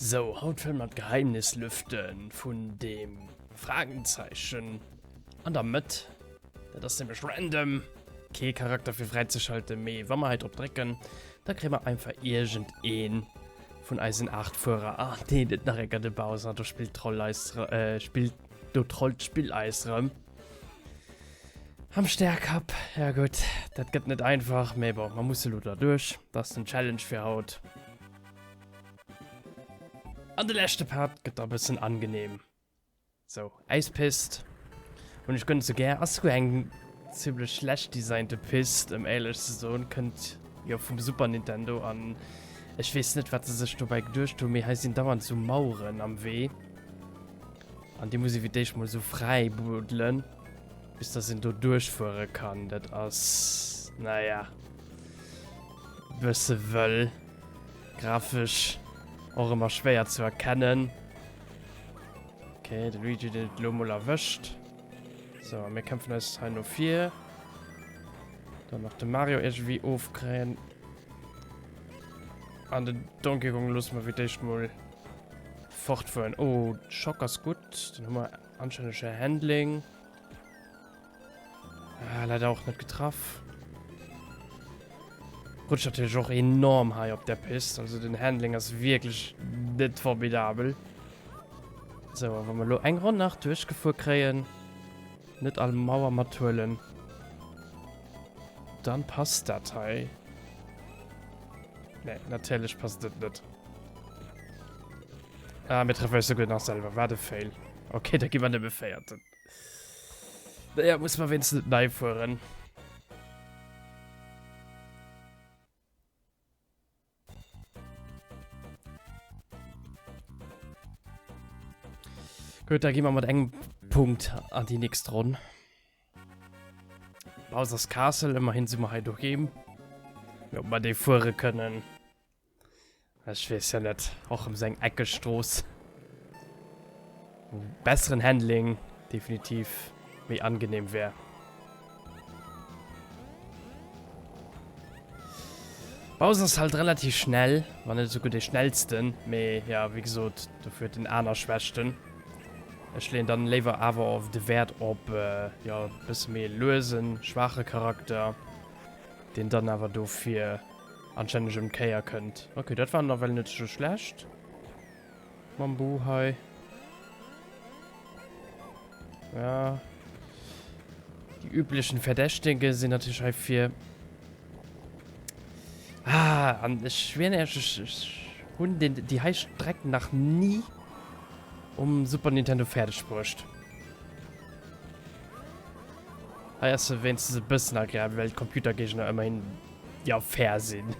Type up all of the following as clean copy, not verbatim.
Sou, haut wëlle mer d'Geheimnis lüften vun deem Fragenzeichen an der Mëtt. Dat ass nämlech random, kee Charakter fir fräizeschalten, mee wa mer hei drop drécken, da kréie mer einfach iergendee vun eisen 8 Fuerer. Ah nee, net nach enker de Bowser, do spillt d'Troll eis, äh, spillt, do trollt d'Spill eis rëm. Am Stärkapp, ja gutt, dat gëtt net einfach, mee bon, mer musse lo derduerch. Dat ass den Challenge fir haut. An de leschte Part gëtt da bëssen angenehm. Sou, Äispist hunn ech guer net sou gär. Ass souguer eng zimmlech schlecht designte Pist, ëm éierlech ze soen. Kënnt jo vum Super Nintendo an ech weess net, wat se sech dobäi geduecht hunn, mee hei sinn dauernd sou Maueren am Wee. An déi muss ee fir d'éischt mol sou fräi buddelen, bis dass een do duerchfuere kann. Dat ass, naja, bësse wëll. Grafesch och ëmmer schwéier ze erkennen. Okay, de Luigi deen huet elo mol erwëscht. Sou, a mir kämpfen eis hei no vir. Dann nach de Mario iergendwéi ofkréien. An den Donkey Kong loosse mer fir d'éischt mol Fortfueren. Oh, Schock ass gutt. Dann hu mer anscheinend e Handling. Ah, leider och net getraff. Rutscht natierlech och enorm hei op der Pist. Also den Handling ass wierklech net formidabel. So, a wa mer lo eng Ronn nach duerchgefuer kréien, net all Mauer mathuelen, dann passt dat hei. Nee, natierlech passt et net. Ah, mir treffen eis souguer nach selwer. Wat e Fail. Okay, da gi mer nëmme Véierten. Naja, muss mer wéinstens net nei fueren. Gutt, da gi mer mat engem Punkt an déi nächst Ronn. Bowser's Castle, ëmmerhin si mer hei doheem. Mee ob mer déi fuere kënnen, ech weess jo net. Och erëm sou eng eckeg Strooss. Wou besseren Handling definitiv méi angenehm wär. Bowser ass halt relativ schnell, wann net esouguer dee schnellsten, mee ja, wéi gesot, dofir huet en aner Schwächten. Ech leeën dann léiwer awer of de Wäert op jo e bësse méi e luesen, schwaache Charakter, deen dann awer dofir anstänneg ëm d'Kéier kënnt. Ok, dat war nawell net sou schlecht mam Boo hei. Ja. Déi üblechen Verdächtige sinn natierlech hei fir. Ah, an ech schwieren Iech, ech, ech hunn den, déi hei Streck nach ni um Super Nintendo fäerdeg bruecht. Hei ass se wéinstens e bëssen agreabel, well d'Computergéigner ëmmerhin, ja, fair sinn.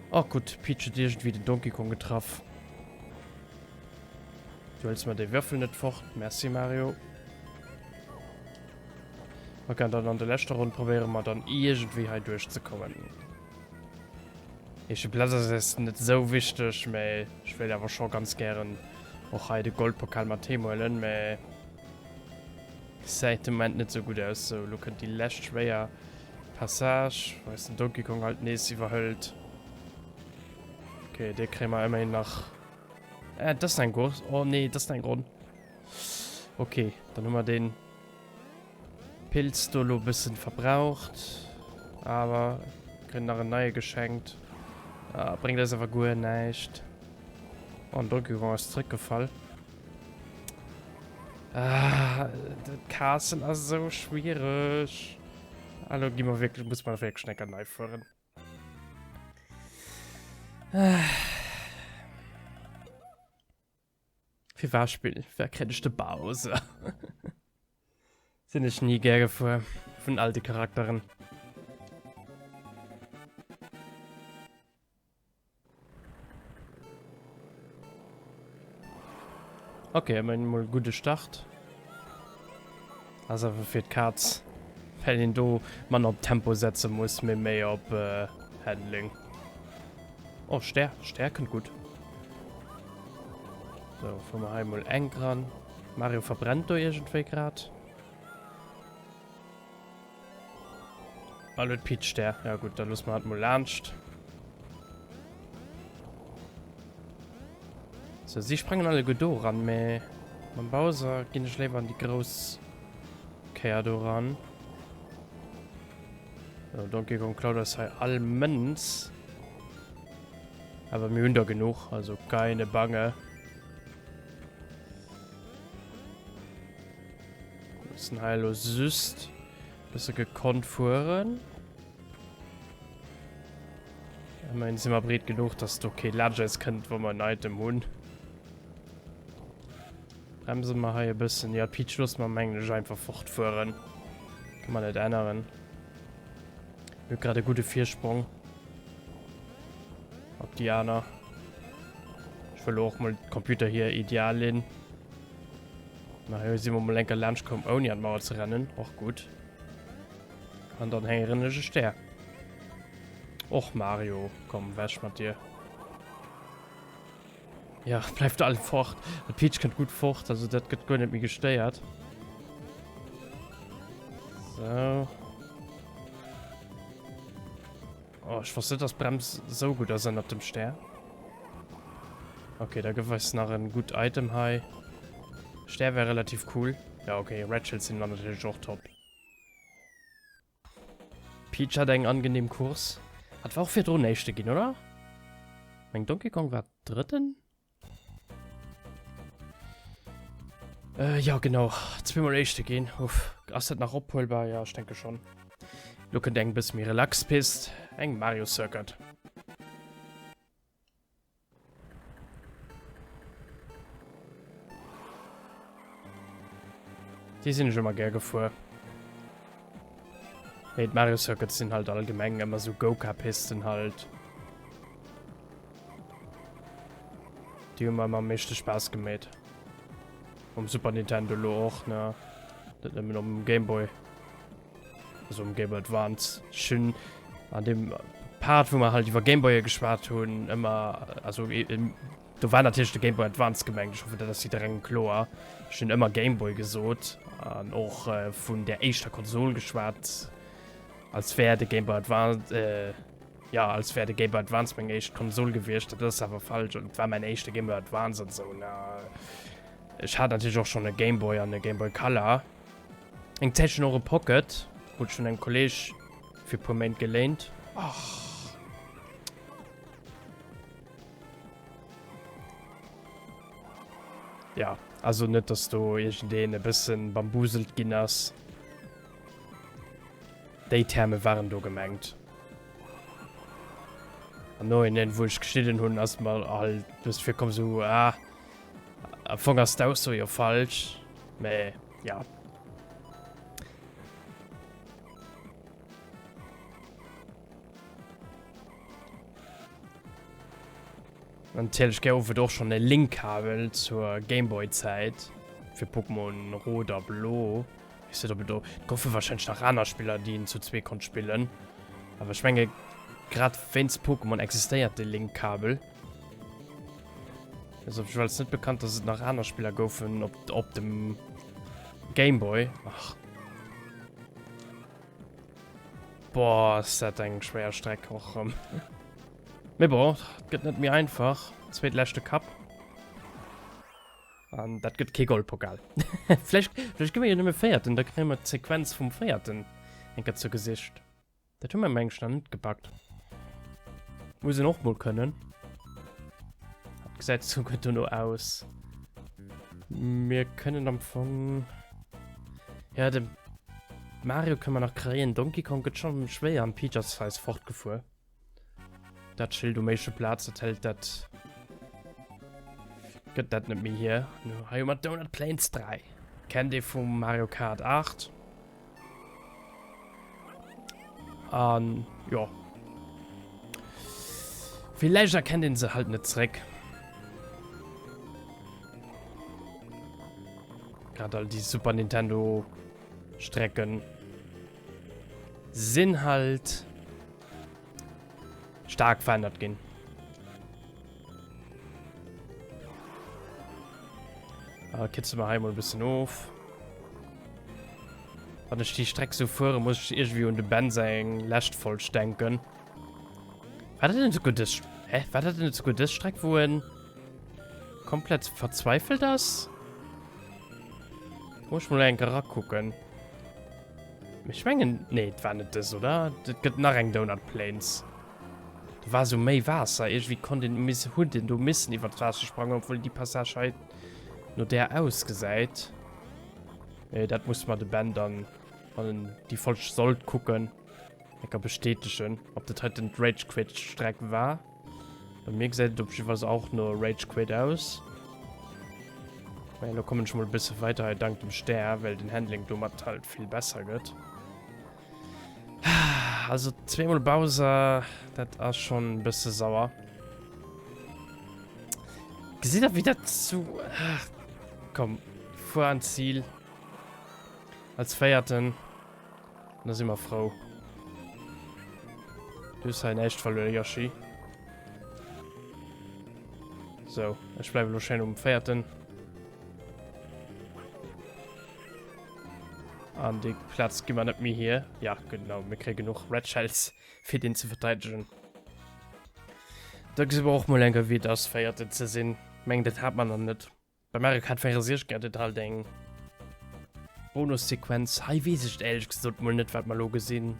Oh gutt, Peach huet iergendwéi den Donkey Kong getraff. Du hëls mer dee Würfel net fort. Merci, Mario. Ok, an dann an der leschter Ronn probéiere mer dann iergendwéi hei duerchzekommen. Éischte Platz ass eis net esou wichteg, mä ech wéilt awer scho ganz gären och hei de Goldpokal mat heem huelen, mä gesäit de Moment net esou gutt aus. Sou, elo kënnt déi lescht schwéier Passage, wou eis den Donkey Kong halt nees iwwerhëlt. Ok, dee kréie mer ëmmerhin nach. Äh, das ist ein Gurs. Oh nee, das ist ein Grund. Okay, dann hu mer den Pilz do lo bëssen verbraucht. Awer kréien nach en neie geschenkt. Ah, bréngt eis awer guer näischt. Oh, an Donkey Kong ass zréckgefall. Ah, dat Castle ass esou schwiereg. Ah, lo gi mer wierklech, muss mer wierklech eng Kéier nei fueren. Fir war Spill wer kréint ech de Bowser? Sinn ech ni gär gefuer vun all de Charakteren. Ok, ëmmerhin emol gudde Start. Ass awer fir d'Kaz, well een do manner op Tempo setze muss, mee méi op Handling. Oh, Stär, Stär kënnt gutt. Sou, fuere mer hei emol enk ran. Mario verbrennt do iergendwéi grad. Ah, lo huet d'Peach Stär. Ja gutt, da loosse mer hatt mol laanscht. Sou, si sprangen alleguer do eran, mä mam Bowser ginn ech léiwer an déi grouss Kéier do eran. Sou, Donkey Kong klaut eis hei all Mënz. Awer mir hunn der genuch, also keine Bange. Müssen hei elo just bësse gekonnt fueren. Immerhin si mer breet genuch, dass do kee laanscht eis kënnt, wa mer en Item hunn. Bremse mer hei e bëssen. Ja, d'Peach loosse mer mengen ech einfach fortfueren. Kann mer net änneren. Mir hu grad e gudde Virsprong op déi aner. Ech wëll och mol d'Computer hier ideal linn. Na, hei si mer mol enker laanscht komm, ouni an d'Mauer ze rennen. Och gutt. An dann héieren ech e Stär. Och Mario, komm, wech mat dir. Ja, bleift all fort. D'Peach kënnt gutt fort, also dat gëtt guer net méi gestéiert. So. Oh, ech wosst net, dass Brems sou gutt ass ënnert dem Stär. Okay, da gëff eis nach en gutt Item hei. Stär wär relativ cool. Ja, okay, Red Shells sinn dann natierlech och top. Peach hat eng angenehm Course. Hat war och virdrun Éischte ginn, oder? Meng Donkey Kong war Drëtten? Äh, ja, genau. Zweemol Éischte ginn. Uff. Ass dat nach ophuelbar? Ja, ech denke schon. Lo kënnt eng bësse méi relax Pist. Eng Mario Circuit. Déi sinn ech ëmmer gär gefuer. Mee d'Mario Circuits sinn halt allgemeng ëmmer sou Go-Kart-Pisten halt. Déi hu mer ëmmer am meeschte Spaass gemeet. Um Super Nintendo lo och, ne? Net nëmmen um Game Boy. Also um Game Boy Advance. Ech hunn an deem Part, wou mer halt iwwer Game Boye geschwat hunn, ëmmer, also do war natierlech de Game Boy Advance gemengt. Ech hoffen, dat ass jidderengem kloer. Ech hunn ëmmer Game Boy gesot an och vun der éischter Konsol geschwat, als wär de Game Boy Advance, äh, ja, als wär de Game Boy Advance meng éischt Konsol gewiescht. Dat ass awer falsch. Et war mäin éischte Game Boy Advance an esou, ne. Ech hat natierlech och schonn e Game Boy an e Game Boy Color. Eng Zäitchen och e Pocket, krut ech vun engem Kolleg fir puer Méint geléint. Ach. Ja, also net, dass do iergendeen e bëssen bambuselt ginn ass. Déi Terme waren do gemengt. Am Nohinein, wou ech geschnidden hunn, ass mer halt bësse virkomm sou, ah, am Fong ass d'Ausso jo falsch, mä ja. Natierlech gouf et och schonn e Link-Kabel zur Gameboy-Zäit fir Pokémon Rot a Blo. Weess net, ob et do. Et goufe warscheinlech nach aner Spiller, déi een zu zwee konnt spillen. Awer ech menge grad wéinst Pokémon existéiert de Link-Kabel. Also op jiddwer Fall net bekannt, dass et nach aner Spiller goufen op, op dem Gameboy. Ach. Boah, ass dat eng schwéier Streck och erëm. Mee bon, et gëtt net méi einfach. Zweetleschte Cup. An dat gëtt kee Goldpokal. Vläicht, vläicht gi mir jo nëmme Véierten, da kréie mer d'Sequenz vum Véierten eng Kéier zu Gesicht. Dat hu mer mengen ech nach net gepackt. Muss een och mol kënnen. Dat gesäit souguer dono aus. Mir kënnen am Fong... Ja, de Mario kënne mer nach kréien. Donkey Kong gëtt schonn schwéier an Peach ass eis fortgefuer. Dat Schild um éischte Plaz, dat hält dat... Gëtt dat net méi hier. Hei hu mer Donut Plains 3. Kennt ee vum Mario Kart 8. An jo. Villäicht erkennt een se halt net zréck. Grad all déi Super Nintendo Strecken sinn halt stark verännert ginn. Ah, kitze mer hei mol e bëssen of. Wann ech déi Streck sou fuere, muss ech iergendwéi un de Ben seng lescht Folg denken. War dat net souguer dës... Hä? War dat net souguer dës Streck, wou en... komplett verzweifelt ass? Muss ech mol eng Kéier rakucken. Ech mengen, nee, et war net dës, oder? Et gëtt nach eng Donut Plains. Do war sou méi Waasser. Iergendwéi konnt een, miss, huet een do missen iwwer d'Waasser sprangen, obwuel déi Passage hei no där ausgesäit. Nee, dat muss mer de Ben dann, wann en déi Folg sollt kucken, enker bestätegen, ob dat heiten d'Rage Quit Streck war. Bei mir gesäit et op jiddwer Fall och no Rage Quit aus. Mä elo kommen ech mol e bësse weiter hei dank dem Stär, well den Handling domat halt vill besser gëtt. Also zweemol Bowser, dat ass schon e bësse sauer. Gesitt der wéi dat zu... Ach, komm, fuer an d'Zil. Als Véierten. Da si mer frou. Du hues hei näischt verluer, Yoshi. So, ech bleiwe lo schéin um véierten. An déi Plaz gi mer net méi hier. Ja, genau, mir kréie genuch Red Shells, fir deen ze verteidegen. Da gesi mer och mol eng Kéier, wéi et ass, Véierten ze sinn. Mengen, dat hat mer nach net. Bei Mario Kart 64 gett et halt eng Bonussequenz. Hei wees ech et éierlech gesot mol net wat mer lo gesinn.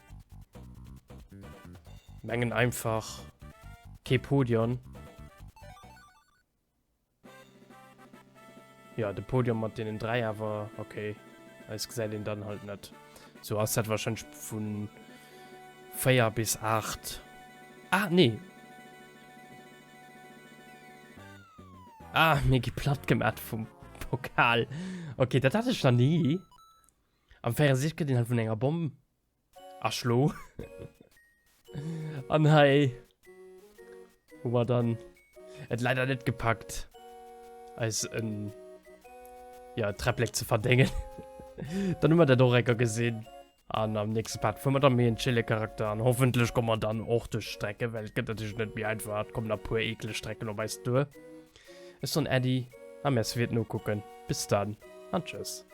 Mengen einfach kee Podion. Ja de Podium mat deenen 3 awer okay. Eis gesäit een dann halt net. Sou ass dat wahrscheinlech vun 4 bis 8. Ah nee. Ah, mir gi platt gemaat vum Pokal. Okay, dat hat ech nach ni. Am 64 gëtt een halt vun enger Bomm erschlo. An hei hu mer dann et leider net gepackt, eis en ja, Träpplek ze verdéngen. Dann hu mer dat och enker gesinn. An am nächste Part fuere mer dann méi en chille Charakter an hoffentlech komme mer dann och duerch d'Strecke, well et gëtt natierlech net méi einfach, et kommen nach puer eekleg Strecken op eis duer. Ech soen Äddi a merci fir d'Nokucken. Bis dann an tschëss.